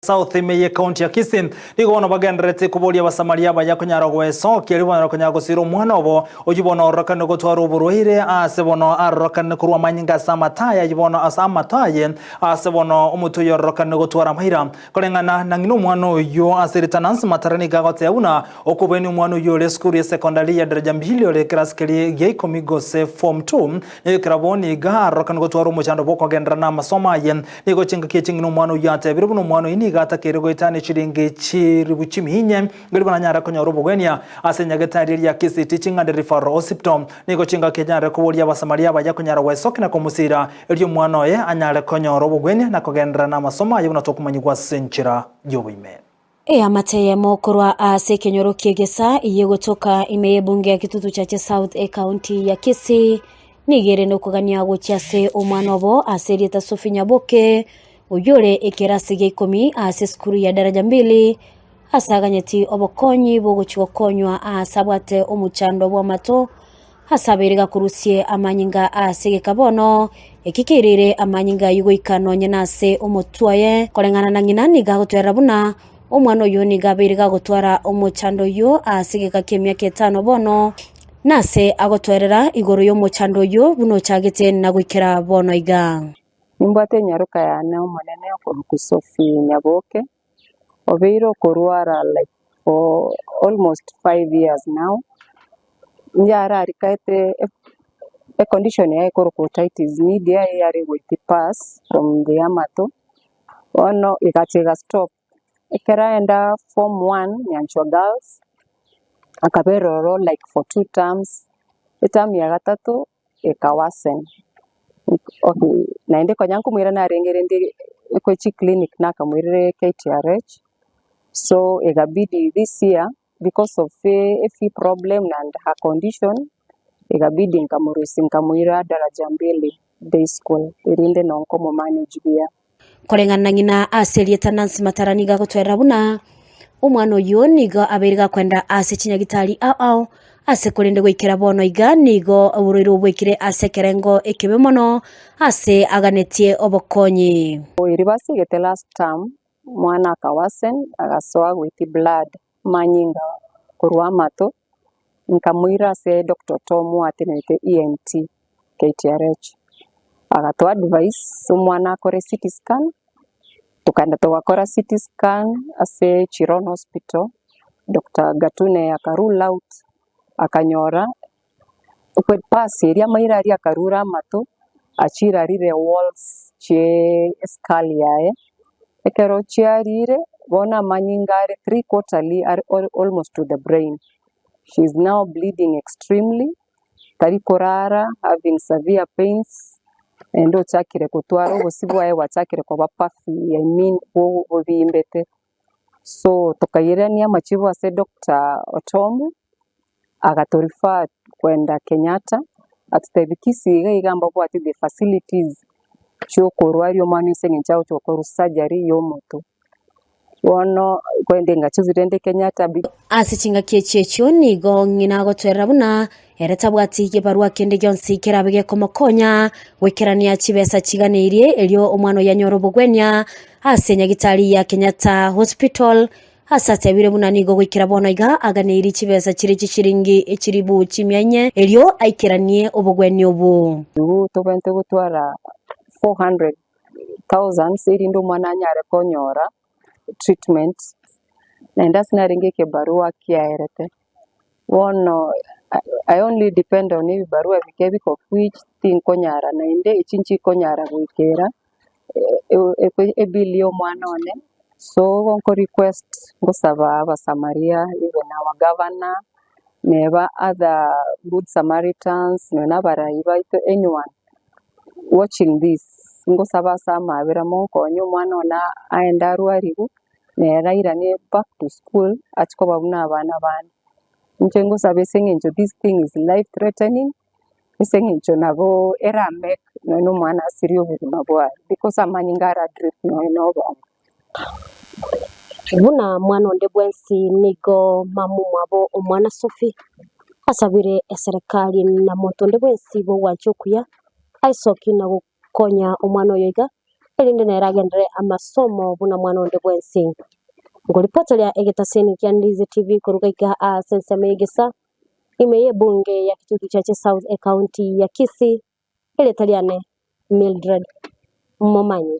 South ime y'Ekaunti ya Kisii nigo bono bagendererete koboria Abasamaria abaya konyara goesokia erio banyare konyara gosira omwana obo oyio bono ororokanire gotwara oborwaire ase bono arorokanire korwa amanyinga ase amato aye ayio bono ase amato aye ase bono omotwe oyio ororokanire gotwara amaira koreng'ana na ng'ina omwana oyio ase erieta Nancy Matara nigo agoteba buna okobwenia omwana oyio ore esukuru ya secondary ya daraja mbili ore ekerasi keria gia ikomi gose form two nigo ekero bono iga arorokanire gotwara omochando bw'okogenderera namasomo aye Nigo chingaki echi ng'ina omwana oyio atebire buna omwana oyio nigo atakeire goetania chiringi chilifu chimiinye, erio buna anyare konyora obogwenia ase nyagetari eria Kisii Teaching and Referral Hospital. Nigo chingaki anyare koboria Abasamaria abaya konyara gwesokia na komosiira, erio omwana oye anyare konyora obogwenia na kogenderera namasomo aye buna tokomanyigwa ase enchera y'oboime. Eamate eyemo korwa ase ekenyoro ki'egesa eyio egotoka ime y'ebunge ya Kitutu Chache South ekaunti ya Kisii nigo ere nokogania gochia ase omwana obo ase erieta Sophie Nyaboke oyio ore ekerasi gia ikomi ase esukuru ya Daraja Mbili ase aganyeti obokonyi bogochia gokonywa ase abwate omochando bw'amato ase abeire gakorusie amanyinga ase egeka bono, eki keirire amanyinga ayio goika nonye nase omotwe oye. Koreng'ana na ng'ina nigo agotwerera buna omwana oyio nigo abeire gagotwara omochando oyio ase egeka ki'emiaka etano bono, nase agotwerera igoro y'omochando oyio buna ochagete na goikera bono iga. Nimbwate enyaroka yane omonene okorokwa Sophie Nyaboke, Obeire okorwara like for almost 5 years now, yararikaete econdition yaye ekorokwa otitis media eyare goeti pass from the amato, bono egacha ega stop. Ekero aenda form one Nyanchwa girls, akabera ororo like for two terms, eterm ya gatato ekawasen. Okay, naende konya nkomoira narenge rende ekwe chiclinic nakamoirire KTRH, so ekabidi this year because of e fee problem and her condition, ekabidi nkamorusia nkamoira daraja mbili day school erinde noo nkomomanage buya. Koreng'ana na ng'ina ase erieta Nancy Matara nigo agotwerera buna omwana oyio nigo abeire gakwenda ase chinyagitari ao ao ase korende goikera bono iga nigo oborwaire obo bwaikire ase ekerengo ekebe mono ase aganetie obokonyi. Eri basigete last term omwana akawasen agasoa goitia blood amanyinga korwa amato nkamoira ase Doctor Tom oatenenete ENT KTRH agato advise omwana akore CT scan, tokagenda togakora CT scan ase Chiron hospital, Doctor Gatune aka rule out akanyora pus eria amaira aria akarura amato achirarire walls chie eskull yaye, ekero chiarire bono amanyinga are three quarterly are almost to the brain, she is now bleeding extremely, tari korara, having severe pains, naende ochakire gotwara obosio bwaye bwachakire koba puffy I mean bobimbete. So tokairania amachibu ase Doctor Otomu, agato refer kwenda Kenyatta, atotebia Kisii iga iga mbabwate the facilities chiokorwaria omwana ase eng'encho agochi gokorwa surgery ya omotwe. Bono korende ngachia rende Kenyatta bi. Ase chingaki echi echio nigo ng'ina agotwerera buna ere tabwati gebarua kende gionsi kerabe gekomokonya goikerania chibesa chiganeirie erio omwana oyio anyore obogwenia ase nyagitari ya Kenyatta Hospital ase atebire buna nigo goikera bono iga aganeirie chibesa chire chishiringi echiribu chimia inye erio aikeranie obogwenia obwo. Igo tobwenerete gotwara 400 thousands erinde omwana anyare konyora treatment, naende ase narenge ekebarua kiaerete, bono I only depend on ebibarua bike bike of which tinkonyara naende echi nchikonyara goikera ebill ya omwana one, so igo nko request ngosaba abasamaria even our governor, neba other good samaritans, nonya na abarai baito anyone watching this, ngosaba ase amabera monkonye omwana one aende arwarigwe, nere airane back to school achie koba buna abana bande. Inche ngosaba ase eng'encho this thing is life threatening, ase eng'encho nabo era make nonye na omwana asirie obogima bwaye because amanyinga ara drip nonye na obongo. Buna mwana onde bwensi nigo mama omwabo omwana Sophie asabire eserekari na monto onde bwensi bw'ogwancha okuya aisokie na gokonya omwana oyo iga. erinde nere agenderere amasomo buna mwana onde bwensi. Ngoripotoria egetaseni kia Ndizi TV koruga iga ase ensemo y'egesa ime y'ebunge ya Kitutu Chache South ecounty ya Kisii, erieta riane Mildred Momanyi.